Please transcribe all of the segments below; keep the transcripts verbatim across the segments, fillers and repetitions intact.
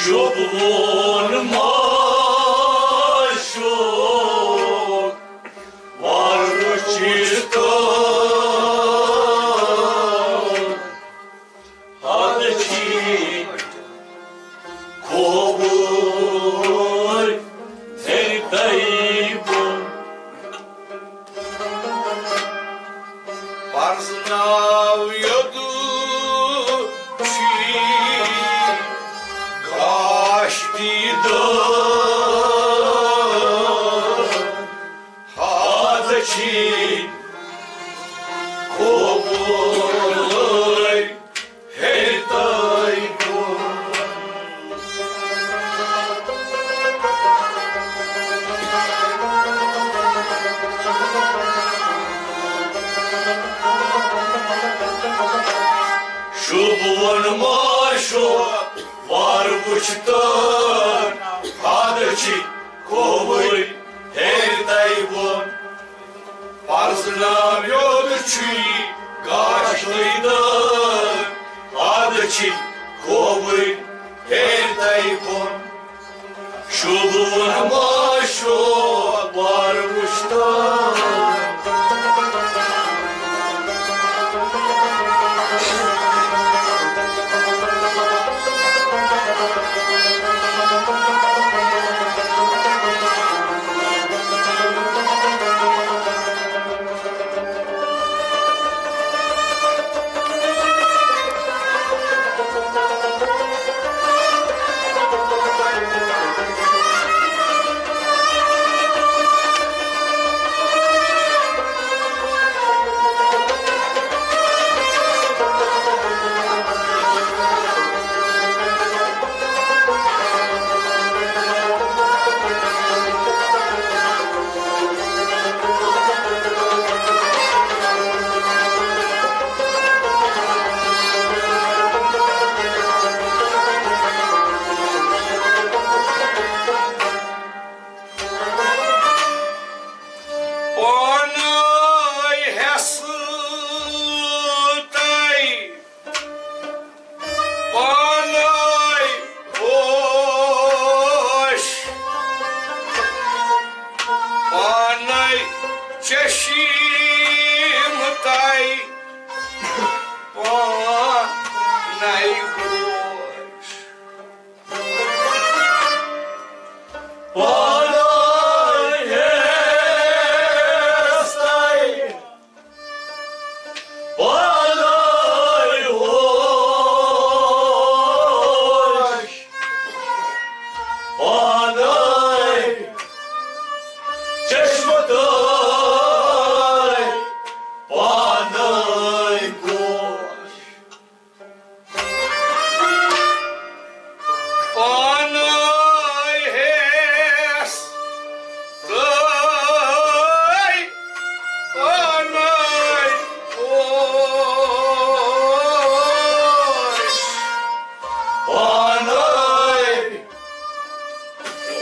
شوبون ماشوق وارچیتا حد چی کوبر تھر تیبون پرزناو یدو چی گاش دیدار حد چی کوبر ہیتای بون۔ شوبون ماشو وار وچھتن حد چی کوبر ہیتای بون۔ پرزناو یود چی گاش دیدار حد چی کوبر ہیتای بون۔ شوبون ماشو وار وچھتن۔ پانے ہیس تئی پانے ہوش، پانے چشم تئی پانے ہوش۔ پانے ہیس تئی پانے ہوش، پانے چشم تئی پانے گوش۔ پانے ہیس تئی پانے ہوش، پانے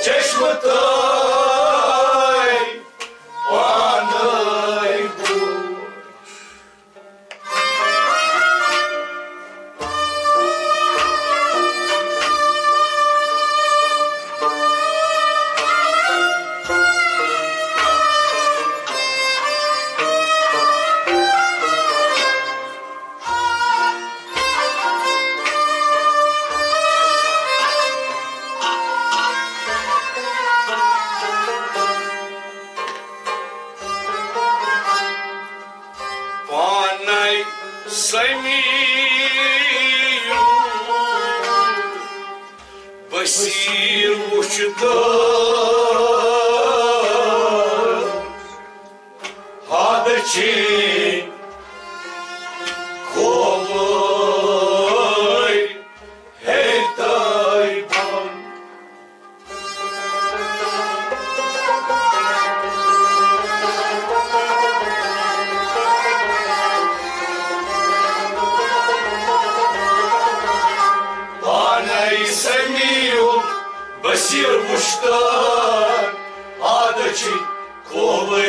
چشم تئی پانے ہوش۔ پانے سمیع بصیر وچھتن حد چی کوبر ہیتای بون۔ پانے سمیع بصیر وچھتن حد چی کوبر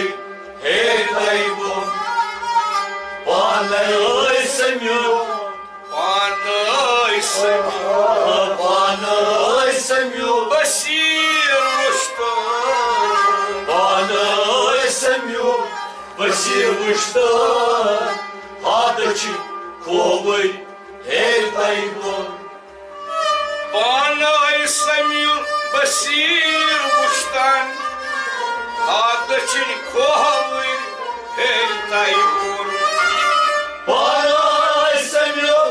ہیتای بون۔ پانے سمیع، پانے سمیع، پانے بصیر وٕچھتن ہا دٔچھِنۍ کھووٕرۍ ہیٚرِ تَے بۄن۔ پانَے سمیٖع بصیر وٕچھتن ہا دٔچھِنۍ کھووٕرۍ ہیٚرِ تَے بۄن۔ پانَے سمیٖع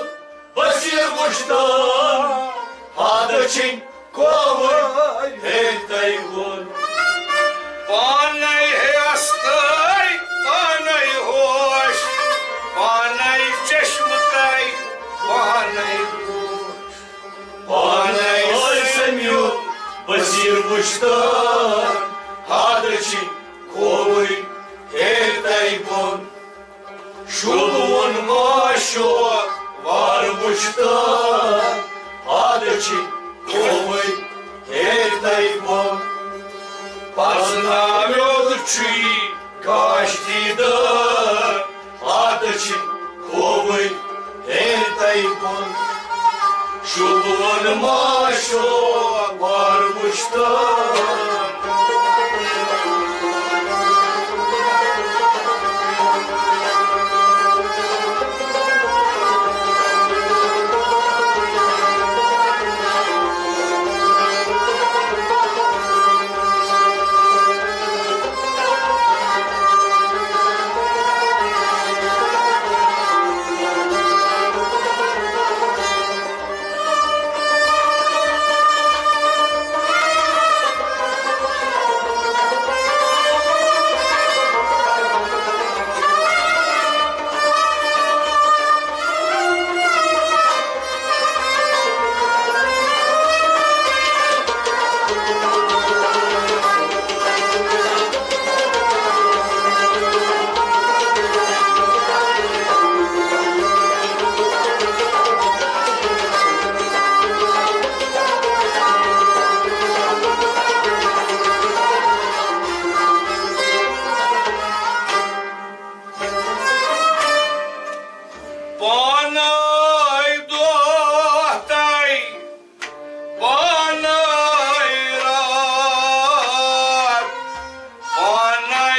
بصیر وٕچھتن ہا دٔچھِنۍ کھووٕرۍ ہیٚرِ تَے بۄن۔ پانَے ہیٚس تَے، پانَے ہوش، پانَے چشمہٕ تَے، پانَے ہوش۔ پانَے سمیٖع بصیر وٕچھتن ہا دٔچھِنۍ کھووٕرۍ ہیٚرِ تَے بۄن۔ شوٗبوُن ما شوق وار وٕچھتن ہا دٔچھِنۍ کھووٕرۍ ہیٚرِ تَے بۄن۔ پرزناویوٚد چھُے کاش دیٖدار ہا دٔچھِنۍ کھووٕرۍ ہیٚرِ تَے بۄن۔ شوٗبوُن ما شوق وار وٕچھتن۔ پانے دۄہ تہٕ پانے راتھ، پانے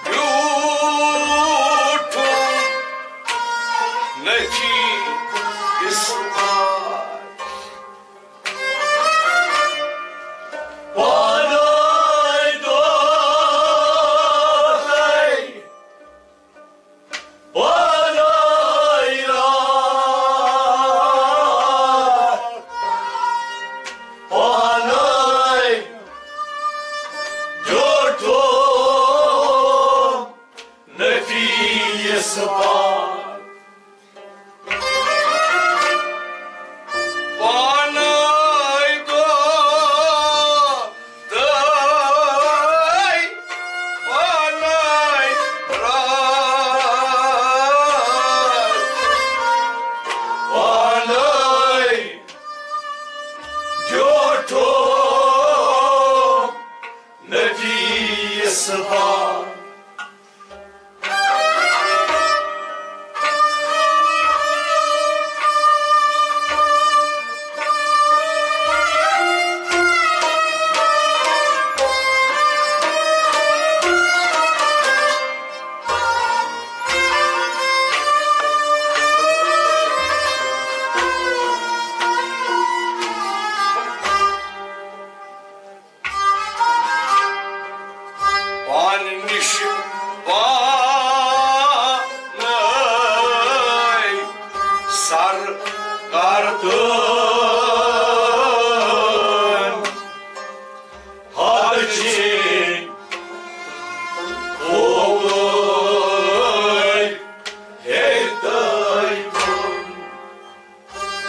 بیوٗٹھُم نفیس بار۔ پانے دۄہ تہٕ پانے راتھ، پانے بیوٗٹھُم نفیس بار۔ پانے دۄہ تہٕ پانے راتھ، پانے بیوٗٹھُم نفیس بار۔ پانہٕ نِش پانے سر کردن ہتھ چین کھووٕرۍ ہیٚرِ تہٕ بۄن۔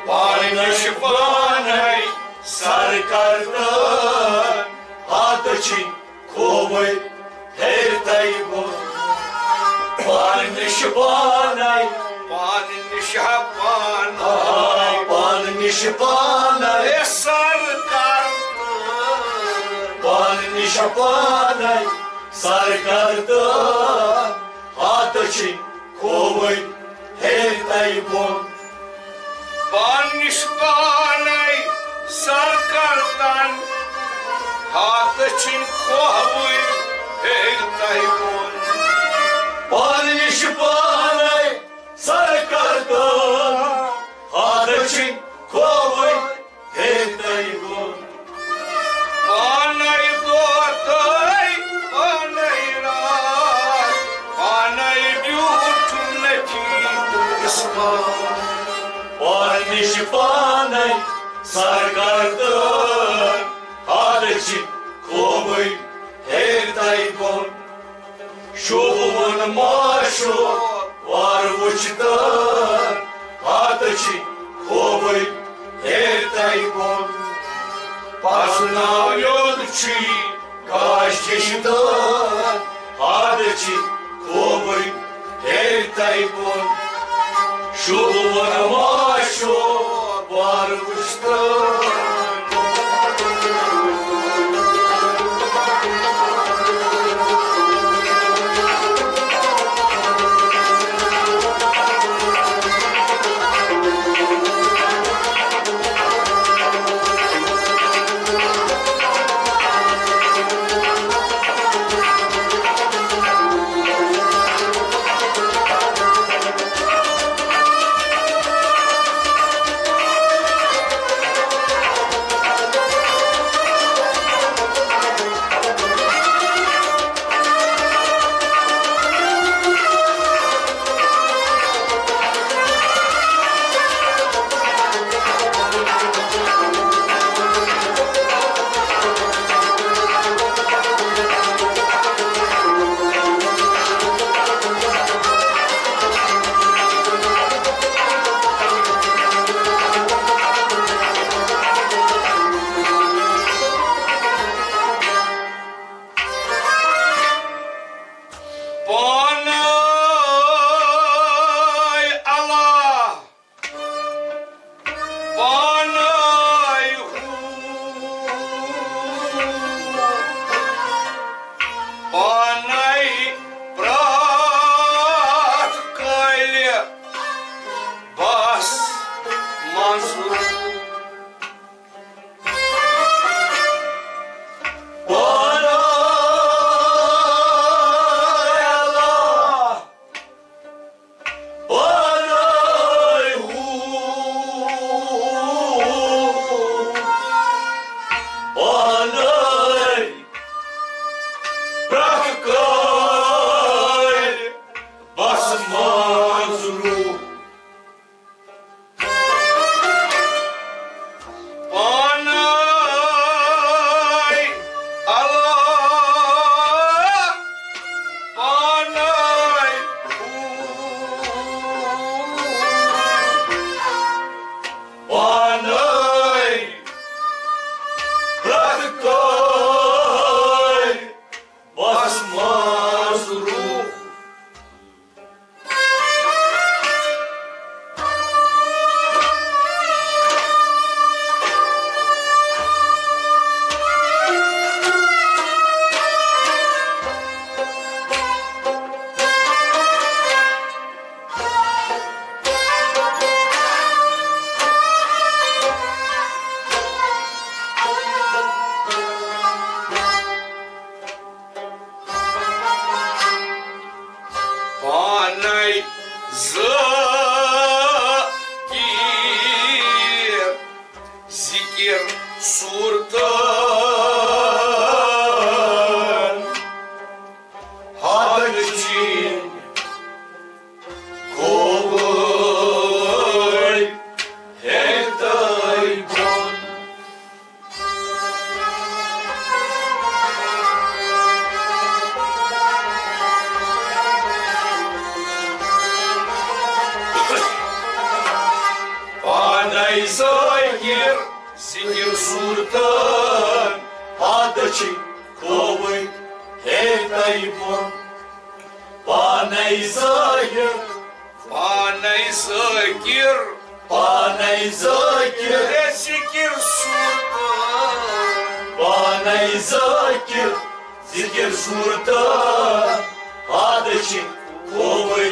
پانہٕ نِش پانے سر کردن ہتھ چین کھووٕرۍ ہیٚرِ تہٕ بۄن۔ پانہٕ نِش پانے، پانہٕ نِش پانے، آ، پانہٕ نِش پانے، اے سر کردن۔ پانہٕ نِش پانے سر کردن ہتھ چین کھووٕرۍ ہیٚرِ تہٕ بۄن۔ پانہٕ نِش پانے سر کردن، ہتہٕ چھِنۍ خوابٕے ہیٚتۍ تۄہہِ بۄن۔ پانہٕ نِش پانے سر کردن، ہتہٕ چھِنۍ خوابٕے ہیٚتۍ تۄہہِ بۄن۔ پانے دۄہ تہٕ پانے راتھ، پانے بیوٗٹھ نٔٹھی عثمان۔ پانہٕ نِش پانے سر کردن، ہتہٕ چھِنۍ خوابٕے ہیٚتۍ تۄہہِ بۄن۔ شوبہٕ وُن ماشو وار وُچھتن، ہتہٕ چھِنۍ خوابٕے ہیٚتۍ تۄہہِ بۄن۔ پسناو یوٚت چھُے گاش کِشتن، ہتہٕ چھِنۍ خوابٕے ہیٚتۍ تۄہہِ بۄن۔ شوبہٕ وُن ماشو وار وُچھتن۔ پانے اللہ، پانے ہو، پانے پرٛٮ۪تھ کالہِ بس منظور۔ پانے اللہ، پانے ہو، پانے پرٛٮ۪تھ کالہِ بس منظور۔ پانے اللہ، پانے ہو، پانے پرٛٮ۪تھ کالہِ بس منظور۔ پانے ذٲکِر ذِکِر صوٗرتَن، ہتہٕ چھِنۍ خوابٕے ہیٚتۍ تۄہہِ بۄن۔ پانے ذٲکِر ذِکِر صوٗرتَن، ہتہٕ چھِنۍ خوابٕے ہیٚتۍ تۄہہِ بۄن۔ پانے ذٲکِر، پانے ذٲکِر، پانے ذٲکِر، ذِکِر صوٗرتَن۔ پانے ذٲکِر ذِکِر صوٗرتَن، ہتہٕ چھِنۍ خوابٕے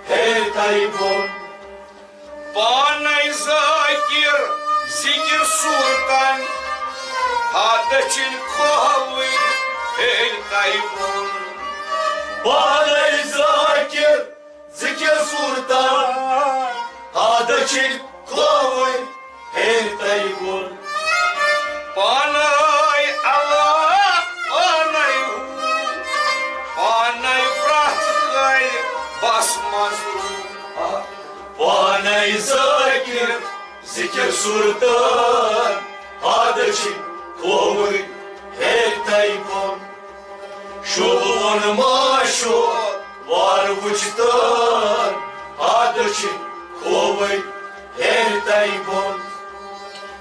ہیٚتۍ تۄہہِ بۄن۔ پانے ذاکر ذکر صورتن، ہا دٔچھِنۍ کھووٕرۍ ہیٚرِ تَے بۄن۔ پانے ذاکر ذکر صورتن، ہا دٔچھِنۍ کھووٕرۍ ہیٚرِ تَے بۄن۔ پانے اللہ، پانے ہو، پانے پرٛٮ۪تھ کَرِ بس منٛز روٗ۔ پانے ذاکر ذکر صورتن، ہا دٔچھِنۍ کھووٕرۍ ہیٚرِ تَے بۄن۔ شوبہٕ وُن ما شوب وار وُچھتن، ہا دٔچھِنۍ کھووٕرۍ ہیٚرِ تَے بۄن۔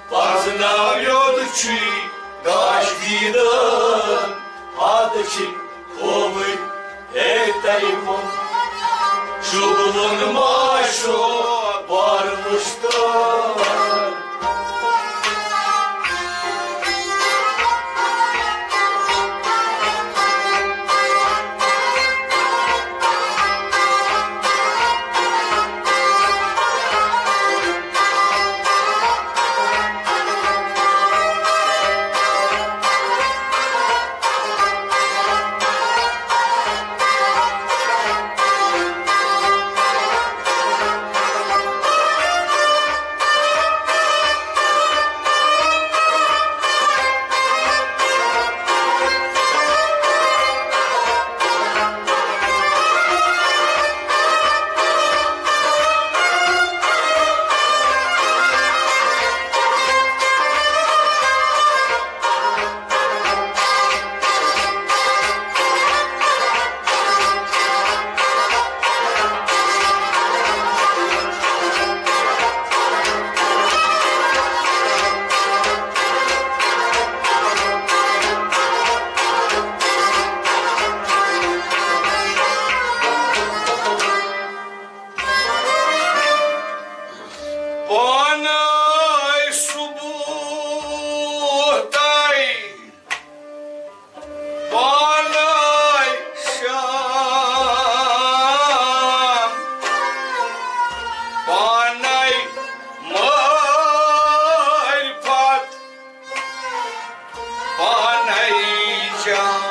پرزناو یوٚد چھُے گاش دیٖدن، ہا دٔچھِنۍ کھووٕرۍ ہیٚرِ تَے بۄن۔ شوبہٕ وُن ما شوب وار وُچھتن۔ پانے صبح تام، پانے شام، پانے معرفت، پانے جام۔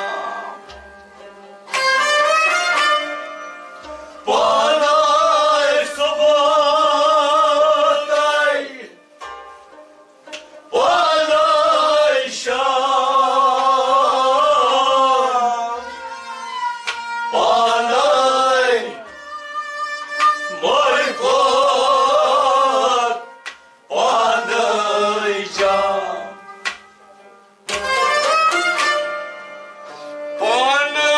پانے صبح تام، پانے شام، پانے معرفت، پانے جام۔ پانے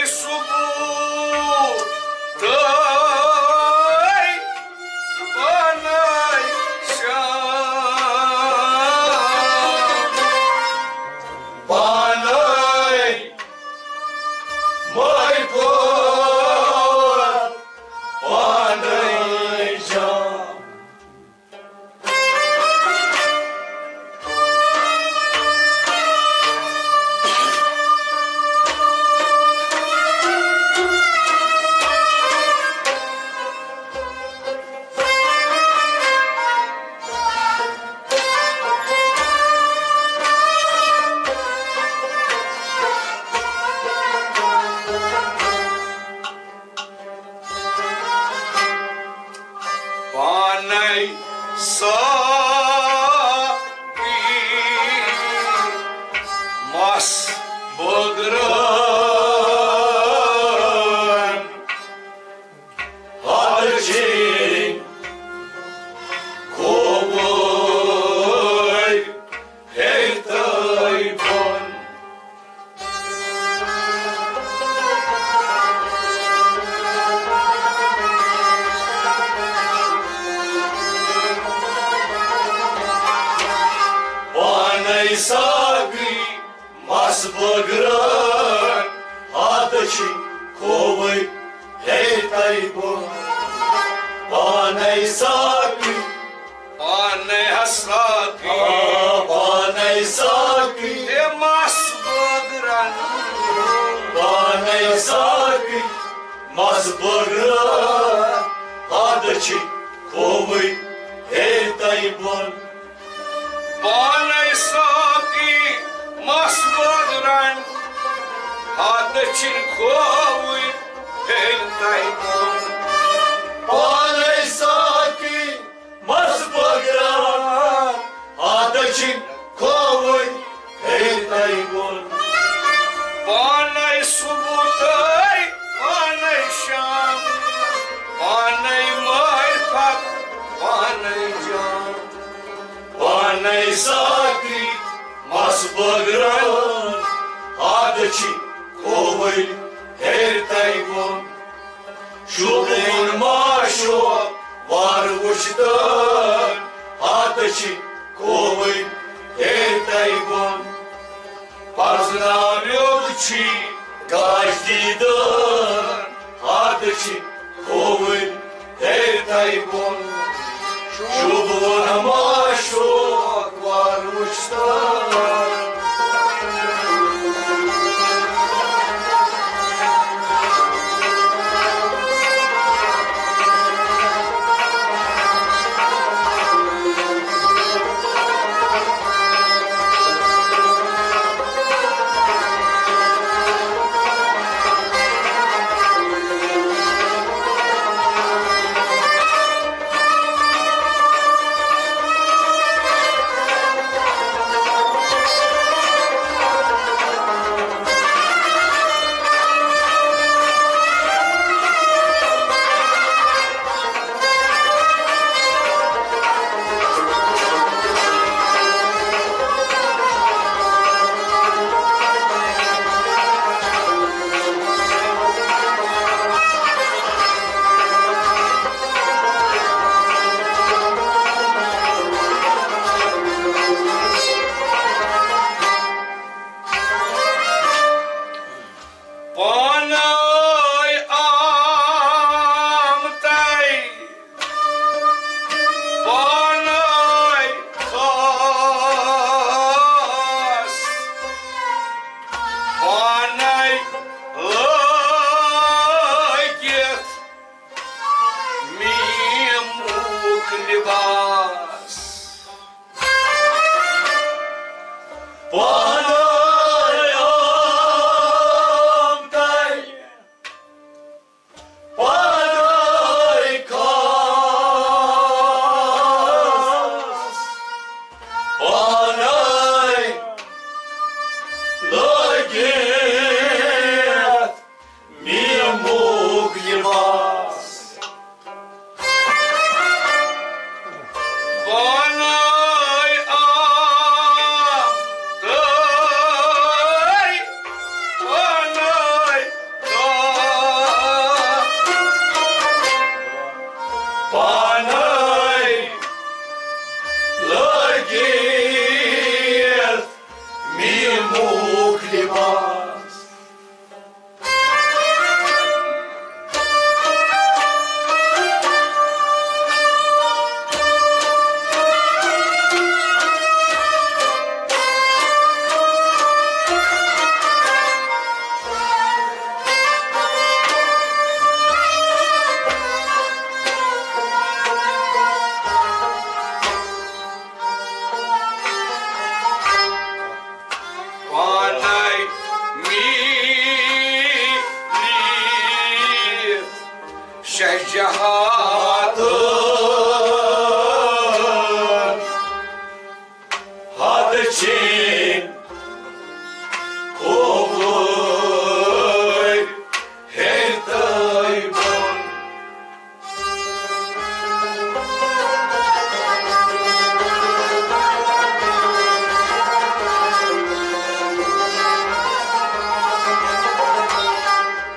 صبح تام، پانے شام، پانے معرفت، پانے جام۔ پانے ساقی مس بٲگرٲوِن، ہتہٕ چیٚنۍ کھووٕرۍ ہیٚرِ تَے بۄن۔ پانے ساقی مس بٲگرٲوِن، ہتہٕ چیٚنۍ کھووٕرۍ ہیٚرِ تَے بۄن۔ پانے ساقی، پانے ہا ساقی، آ، پانے ساقی، ہے مس بٲگرٲوِن۔ پانے ساقی مس بٲگرٲوِن، ہتہٕ چیٚنۍ کھووٕرۍ ہیٚرِ تَے بۄن۔ پانے ساقی مس بٲگرن، ہتہٕ چھِن کھووٕرۍ ہیٚرِ تَے بۄن۔ پانے ساقی مس بٲگرن، ہتہٕ چھِن کھووٕرۍ ہیٚرِ تَے بۄن۔ پانے صبح تہٕ پانے شام، پانے معرفت، پانے جام۔ پانے ساقی مس بٲگرن، ہتہٕ چھِن کھووٕرۍ ہیٚرِ تَے بۄن۔ شوٗبوُن معشوق وارٕ وُچھتن، ہتہٕ چھِن کھووٕرۍ ہیٚرِ تَے بۄن۔ پرزناویوٚد چھی گاش دیٖدن، ہتہٕ چھِن کھووٕرۍ ہیٚرِ تَے بۄن۔ شوٗبوُن معشوق وارٕ وُچھتن۔ پانے آمتے، پانے خاص، پانے لٲگِتھ میٖمُک لباس۔ پانے آمتے، پانے خاص، پانے لٲگِتھ میٖمُک لباس۔ پانے آمتے، پانے خاص، پانے لٲگِتھ میٖمُک لباس۔ پانے میٖلِتھ شہجہات، ہتہٕ چھِن کھووٕرۍ ہیٚرِ تَے بۄن۔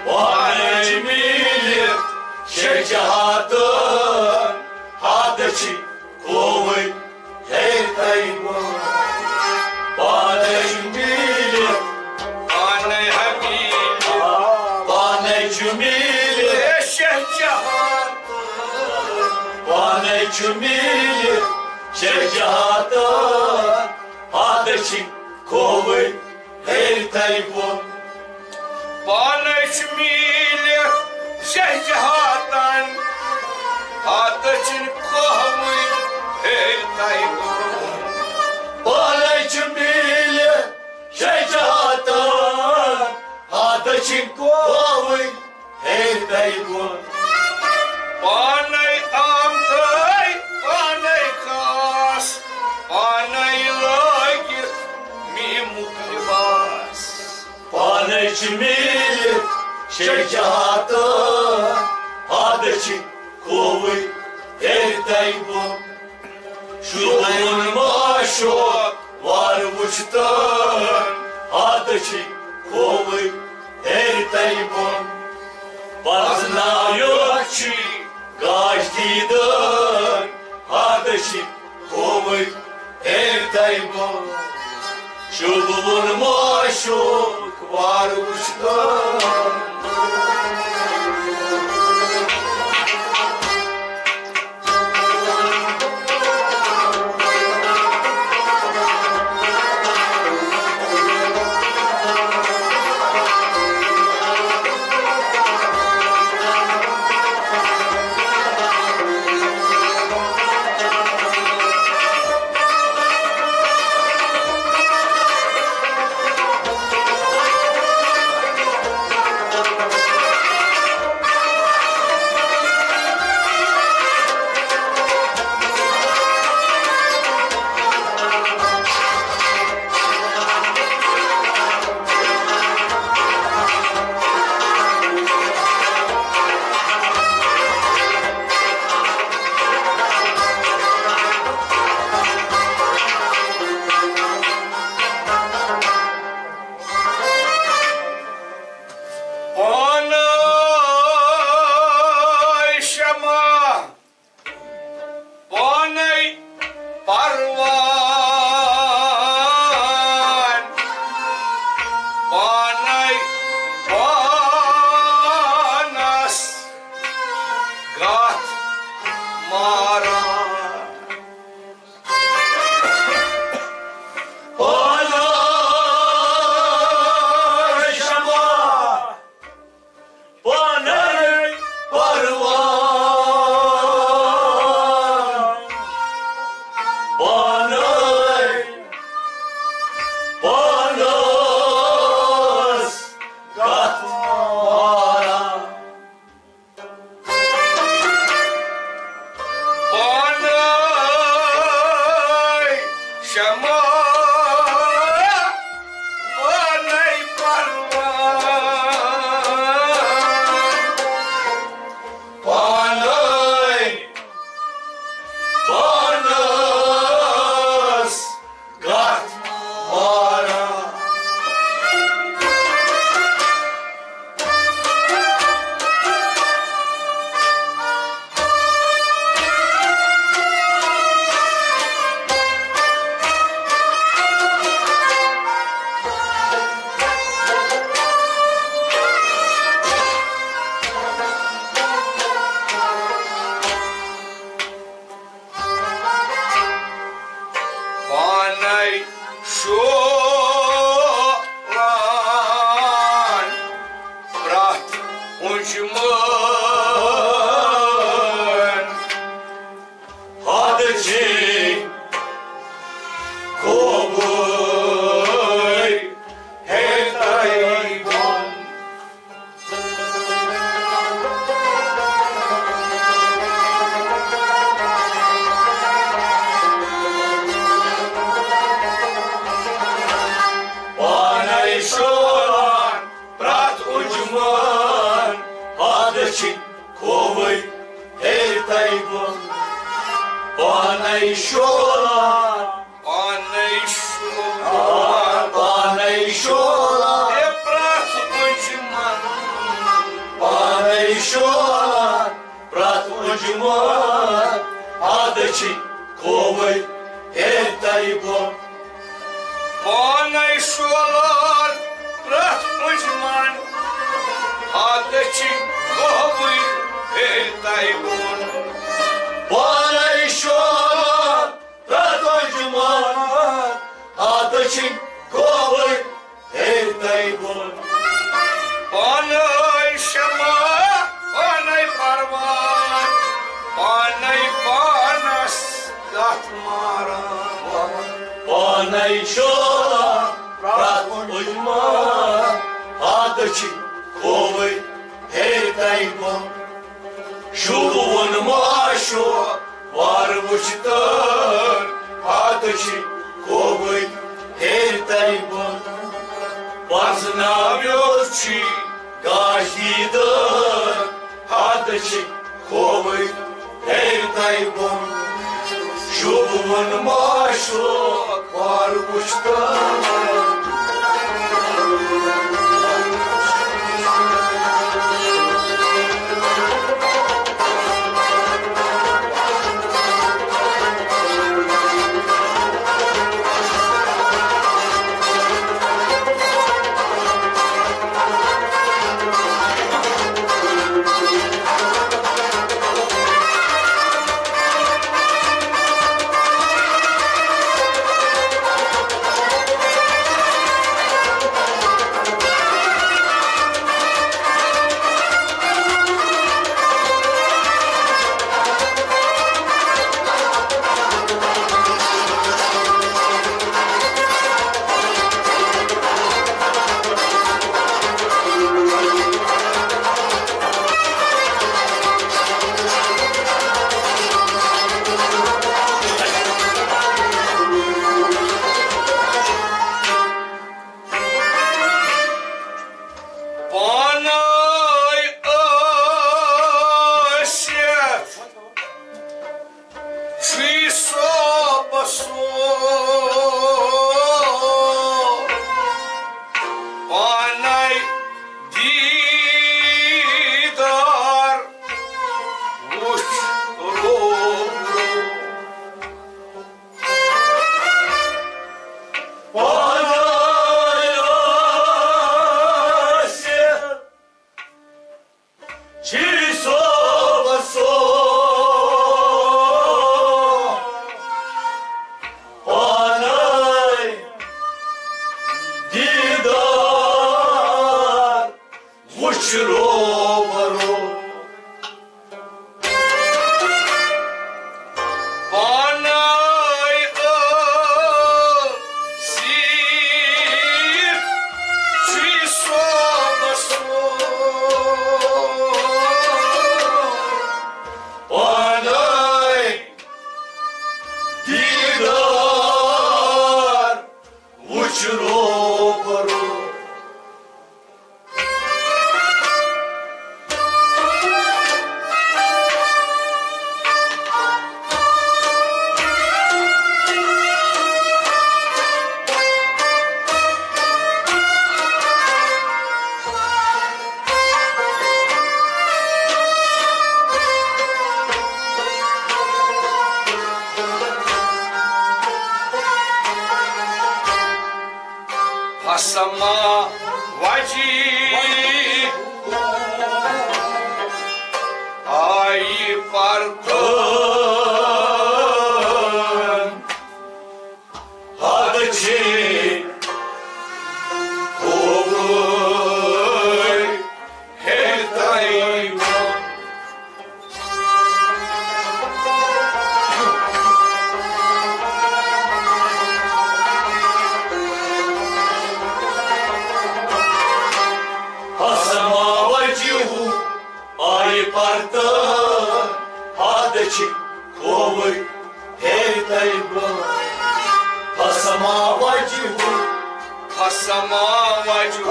پانے میٖلِتھ شہجہاتن، ہتہٕ چھِن کھووٕرۍ ہیٚرِ تَے بۄن۔ پانے میٖلِتھ، پانے ہا میٖلِتھ، پانے چھُ میٖلِتھ شہجہات، پانے چھُ میٖلِتھ شہجہات، ہتہٕ چھِن کھووٕرۍ ہیٚرِ تَے بۄن۔ پانے چھُ میٖلِتھ شہجہاتن، ہتہٕ چھِن چھِ کووٕے ہیٚرِ تَے بۄن۔ پانے آمتٕے، پانے خاص، پانے لٲگِتھ میٖمُک لِباس۔ پانے چھِ میٖلِتھ شجاعت، حد چھِ کھووٕے ہیٚرِ تَے بۄن۔ شوٗبوُن معشوق وار وُچھتن، حد چھِ کھووٕے ہیٚرِ تَے بۄن۔ پرزناویوکھ چھُے گاش دیٖدن، حد چھِ کھووٕے ہیٚرِ تَے بۄن۔ شوٗبوُن معشوق وار وُچھتن۔ پانے شمع، پانے پروان، پانے پانس گتھ ماران۔ پانے شمع، پانے پروان، پانے پانس گتھ ماران۔ پانے شمع، پانے پروان، پانے پانس گتھ ماران۔ پانے شولان پرٛتھ اُنجمن، حد چھِ کھووٕے ہیٚرِ تَے بۄن۔ پانے شولان پرٛتھ اُنجمن، حد چھِ کھووٕے ہیٚرِ تَے بۄن۔ پانے شولان، پانے شولان، پانے شولان، ہے پرٛتھ اُنجمن۔ پانے شولان پرٛتھ اُنجمن، حد چھِ کھووٕے ہیٚرِ تَے بۄن۔ پانے شولان پرٛتھ اُنجمن، حد چھِ کھووٕے ہیٚرِ تَے بۄن۔ پانے شولان پرٛتھ اُنجمن، حد چھِ کھووٕے ہیٚرِ تَے بۄن۔ پانے شمع، پانے پروان، پانے پانس گتھ ماران۔ پانے شولان پرٛتھ اُنجمن، حد چھِ کھووٕرۍ ہیٚرِ تَلہِ بۄن۔ شوٗبوُن معاشوق وارٕ وُچھ تہٕ ہتہٕ چھِ کھووٕرۍ ہیٚرِ تَلہِ بۄن۔ پرزناویو چھُے گاش دیٖدار، ہتہٕ چھِ کھووٕرۍ ہیٚرِ تَلہِ بۄن۔ شوٗبوُن معاشوق وارٕ وُچھ تہٕ پانے ٲسِتھ چھُے صوبہٕ سُہ پانے دیٖدار وُچھ روبرو۔ پانے ٲسِتھ چھُے صوبہٕ سُہ پانے دیٖدار وُچھ روبرو۔ پانے ٲسِتھ چھُے صوبہٕ سُہ پانے دیٖدار وُچھ روبرو۔ فسما وجی آئی پرتن۔ حد چھ کھووُر ہیٚرِ تَلہِ بۄن۔ فسما وجہہ آئی پرتن، حد چھ کھووُر ہیٚرِ تَلہِ بۄن۔ فسما وجہہ، فسما وجہہ،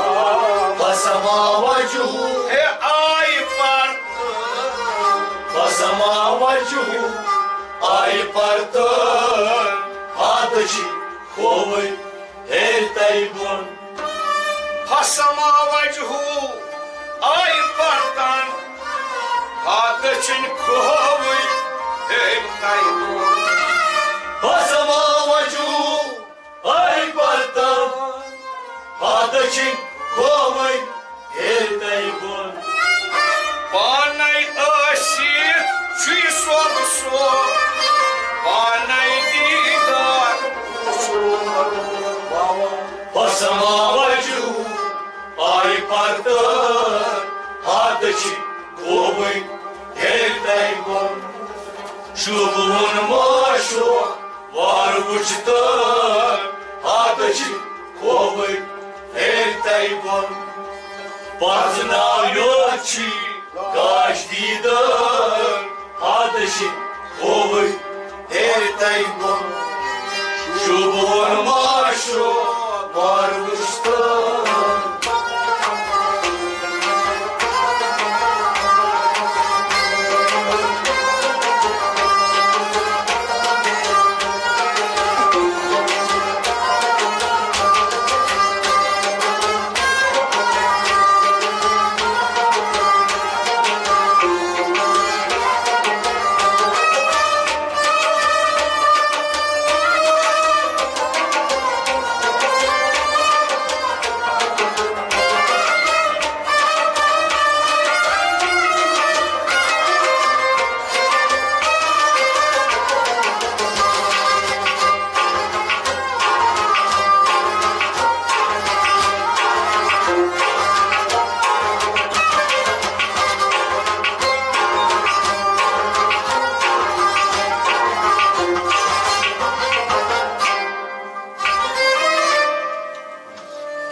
فسما وجہہ، ہے آئی پرتن۔ فسما وجہہ آئی پرتن، حد چھ کھووُر ہیٚرِ تَلہِ بۄن۔ فسما وجہہ آئی پرتن، حد چھ کھووُر ہیٚرِ تَلہِ بۄن۔ فسما وجہہ آئی پرتن، حد چھ کھووُر ہیٚرِ تَلہِ بۄن۔ پانے ٲسِتھ چھُے صوبہٕ سُہ پانے دیٖدار۔ فسما وجہہ آئی پرتن، حد چھ کھووُر ہیٚرِ تَلہِ بۄن۔ شوٗبوُن معاشوق وارٕ وُچھ تہٕ، حد چھ کھووُر ہیٚرِ تَلہِ بۄن۔ پرزناو یوت چھی کاش دیدار، حد چھی کھووٕرۍ ہیٚرِ تَے بۄن۔ شوٗبوُن معاشوق وار وُچھتہٕ۔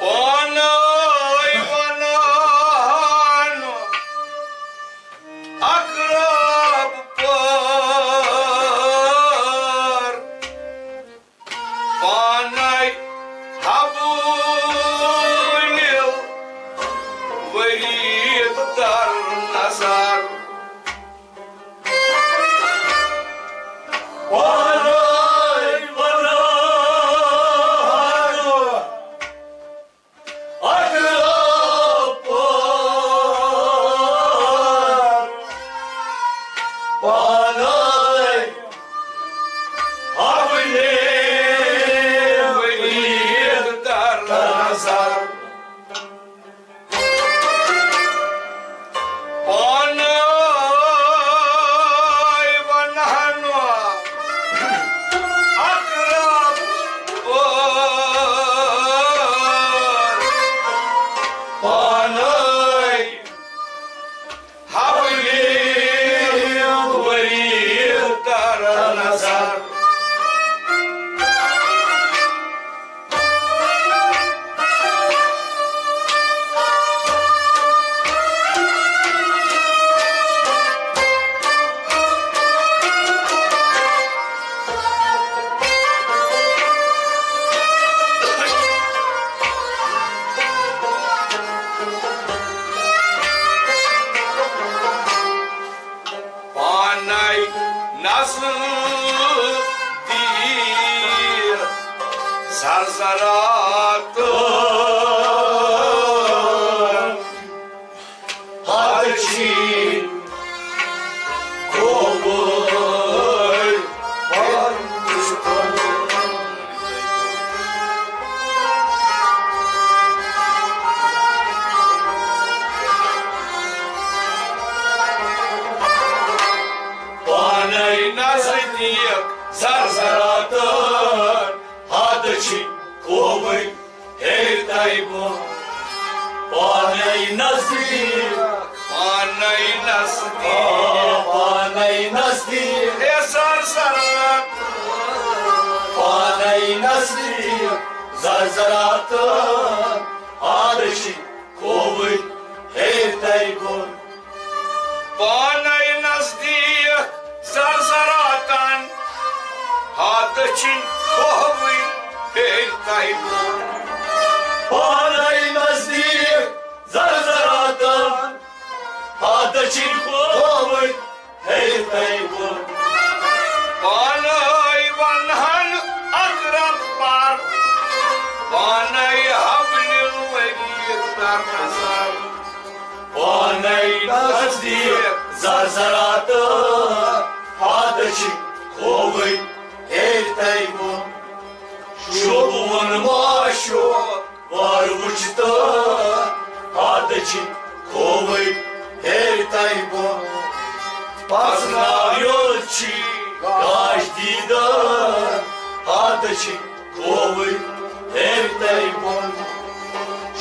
پانے ونان اقرب پار، پانے حبیل ورید در نظر۔ پانے ونان اقرب پار، پانے حبیل ورید در نظر۔ پانے ونان اقرب پار، پانے حبیل ورید در نظر۔ پانے نزدیک زرزراتن، حد چھی کھووٕرۍ پانے نزدیک زرزراتن، حد چھی کھووٕرۍ ہیٚرِ تَے بۄن۔ پانے نزدیک، پانے نزدیک، پانے نزدیک، اے زرزراتن۔ پانے نزدیک زرزراتن، حد چھی کھووٕرۍ ہیٚرِ تَے بۄن۔ پانے نزدیک زرزراتن، حد چھی کھووٕرۍ ہیٚرِ تَے بۄن۔ پانے نزدیک زرزراتن، حد چھی کھووٕرۍ ہیٚرِ تَے بۄن۔ پانے ونان اقرب پار، پانے حبیل ورید در نظر۔ پانے نزدیک زرزراتن، حد چھی کھووٕرۍ ہیٚرِ تَے بۄن۔ شوٗبوُن معاشوق وار وُچھتہٕ، حد چھی کھووٕرۍ ہیٚرِ تَے بۄن۔ پرزناو یوت چھی کاش دیدار، حد چھی کھووٕرۍ ہیٚرِ تَے بۄن۔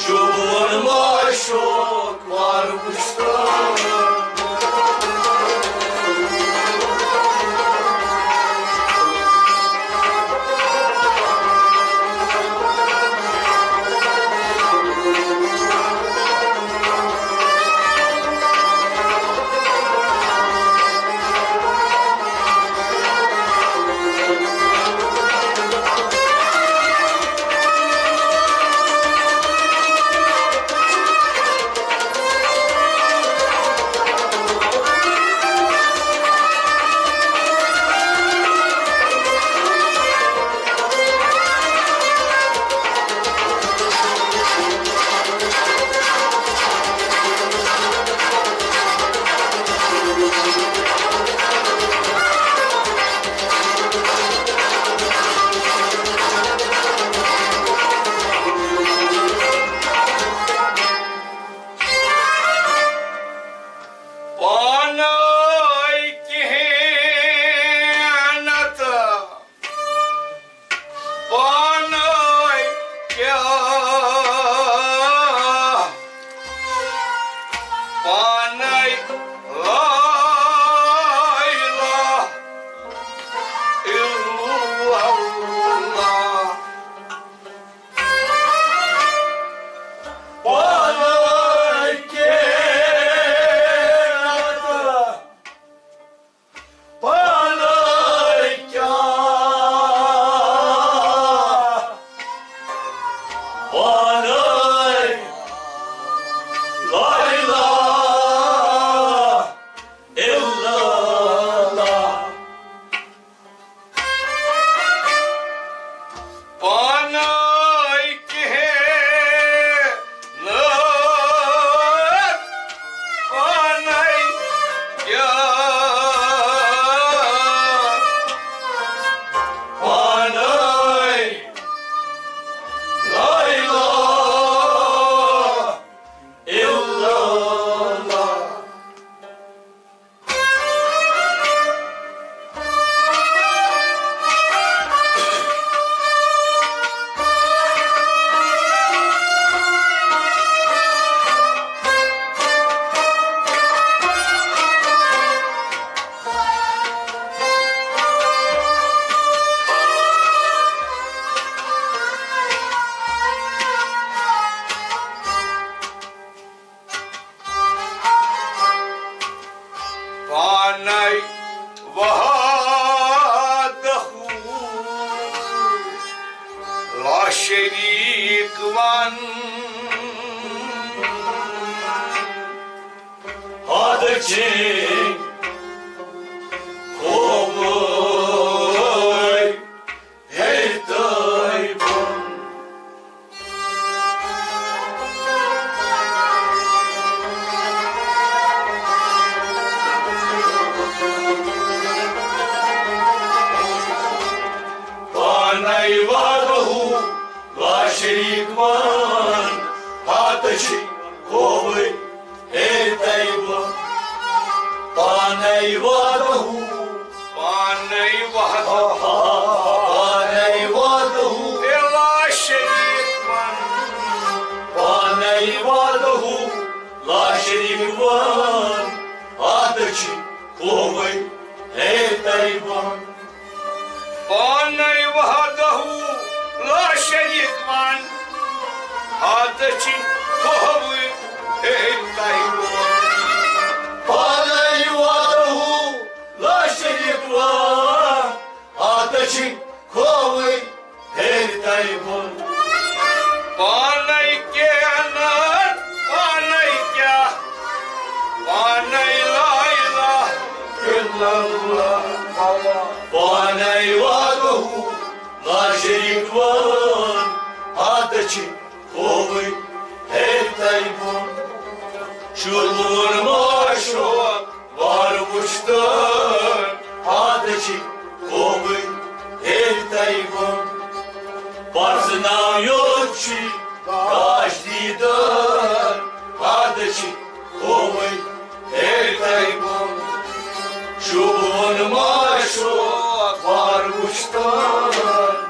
شوٗبوُن معاشوق وار وُچھتہٕ۔ ناے کِہیٖنۍ نتہٕ پانے کیٛاہ، پانے لا اله الا الله۔ پانے کیٛاہ نتہٕ پانے کیٛاہ، پانے لا اله الا الله۔ پانے کِہیٖنۍ نہٕ، پانے کیٛاہ، پانے لا اله الا الله۔ پانے وحدہ لا شریک ون، حد چھِ خوبے ہیٚرِ تہٕ بۄن۔ پانے وحدہ لا شریک ون، حد چھِ خوبے ہیٚرِ تہٕ بۄن۔ پانے وحدہ، پانے وحدہ، پانے وحدہ لا شریک ون۔ پانے وحدہ لا شریک ون، حد چھِ خوبے ہیٚرِ تہٕ بۄن۔ پانے وحدہ لا شریک ون، حد چھِ خوبے ہیٚرِ تہٕ بۄن۔ پانے وحدہ لا شریک ون، حد چھِ خوبے ہیٚرِ تہٕ بۄن۔ پانے کِہیٖنۍ نہٕ، پانے کیٛاہ، پانے لا الہ الا اللہ۔ پانے وحدہ لا شریک ون، حد چھِ خوبے ہیٚرِ تہٕ بۄن۔ شوٗبوُن معشوق وار وُچھتن، حد چھِ خوبے ہیٚرِ تہٕ بۄن۔ پرزٕناو یوت چھُ کاش دیدن، حد چھِ خوبے ہیٚرِ تہٕ بۄن۔ شوٗبوُن معشوق وار وُچھتن۔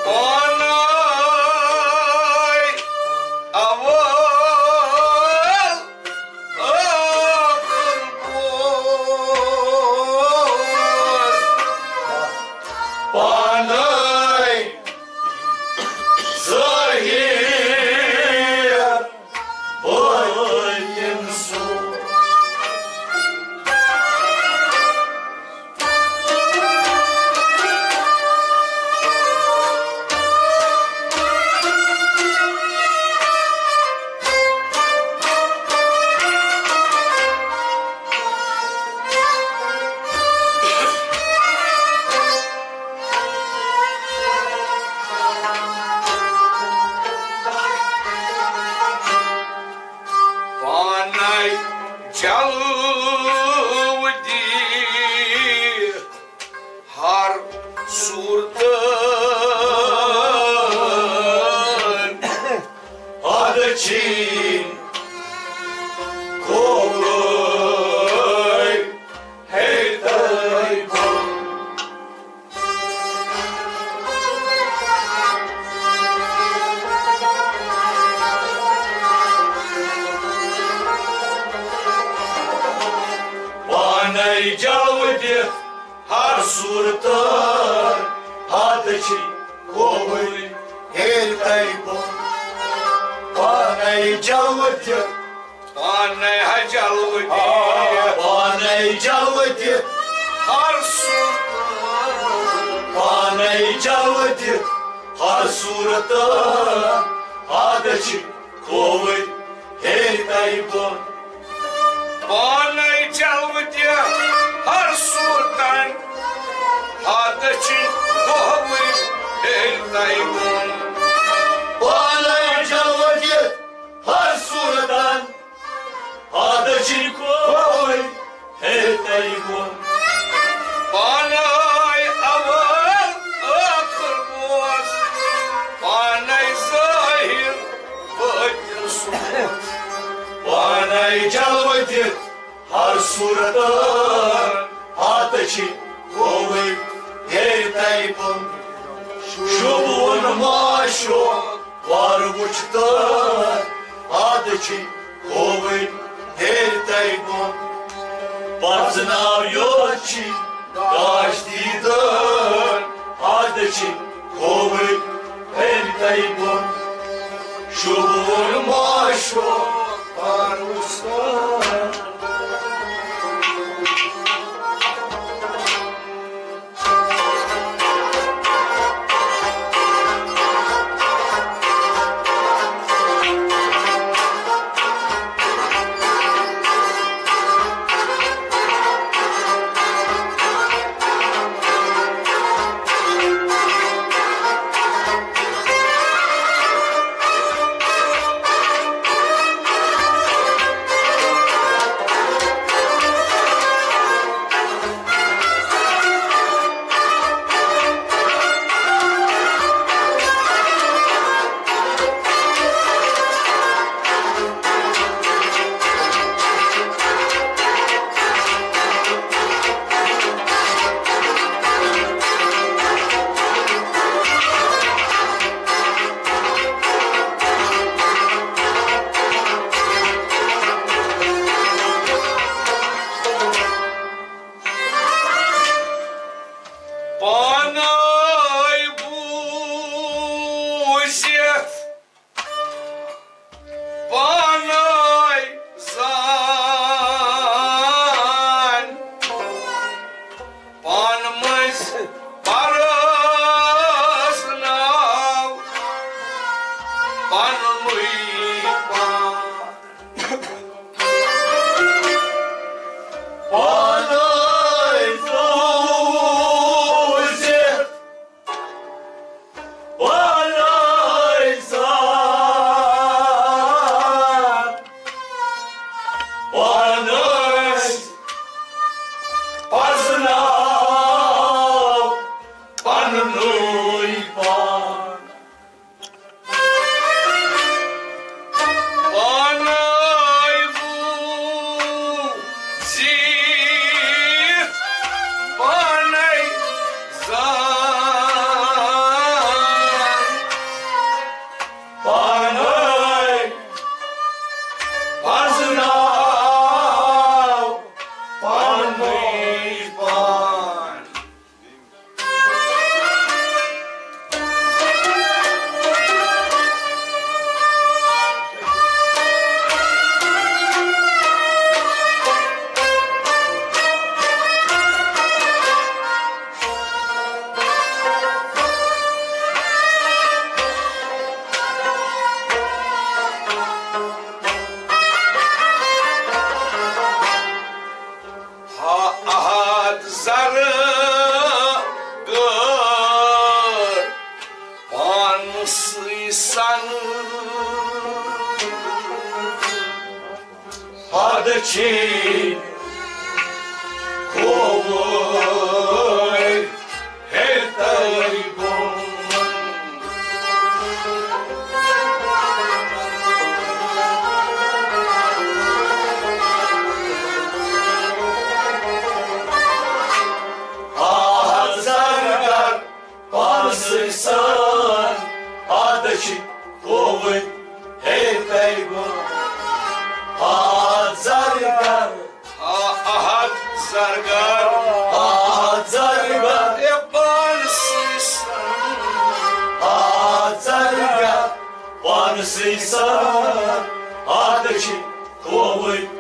پانے اول ٲخر بوز، پانے ظٲہِر بٲطِن سُہ۔ پانے جلوٕ دِ ہر صوٗرتن، ادٕ چھِن کھووٕرۍ ہیٚتۍ بۄن۔ پانے جلوٕ دِتھ ہر صوٗرتن، ادٕ چھِن کھووٕرۍ ہیٚتۍ بۄن۔ پانے جلوٕ دِتھ، پانے ہا جلوٕ دِتھ، پانے جلوٕ دِتھ ہر صوٗرتن، پانے جلوٕ دِتھ ہر صوٗرتن، ادٕ چھِن کھووٕرۍ ہیٚتۍ بۄن۔ پانے جلوٕ دِتھ ہر صوٗرتن، ادٕ چھِن کھووٕرۍ ہیٚتۍ بۄن۔ پانے جلوٕ دِتھ ہر صوٗرتن، ادٕ چھِن کھووٕرۍ ہیٚتۍ بۄن۔ پانے اول ٲخر بوز، پانے ظٲہِر بٲطِن سوز۔ پانے جلوٕ دِتھ ہر صوٗرتن، ادٕ چھِن کھووٕرۍ ہیٚتۍ بۄن۔ شوٗبوُن معشوق وار وُچھتن، ادٕ چھِن کھووٕرۍ ہیٚتۍ بۄن۔ پرزناو یوت چھِن گاش دیٖدن، ادٕ چھِن کھووٕرۍ ہیٚتۍ بۄن۔ شوٗبوُن معشوق وار وُچھتن۔ پانے بوٗزِتھ، پانے زان، پانہٕ مٔنٛزۍ پرزناو پننُے پان۔ پانے بوٗزِتھ، پانے سن ہدچی کھووُر ہیٚتَے بۄن۔ آ زرگر پانسٕے سان ہدچی کھووُر ہیٚتَے بۄن۔ آ زرگر، آ احد زرگر، آ زرگر، اے پانسٕے سان، آ زرگر پانسٕے سان ہدچی کھووُر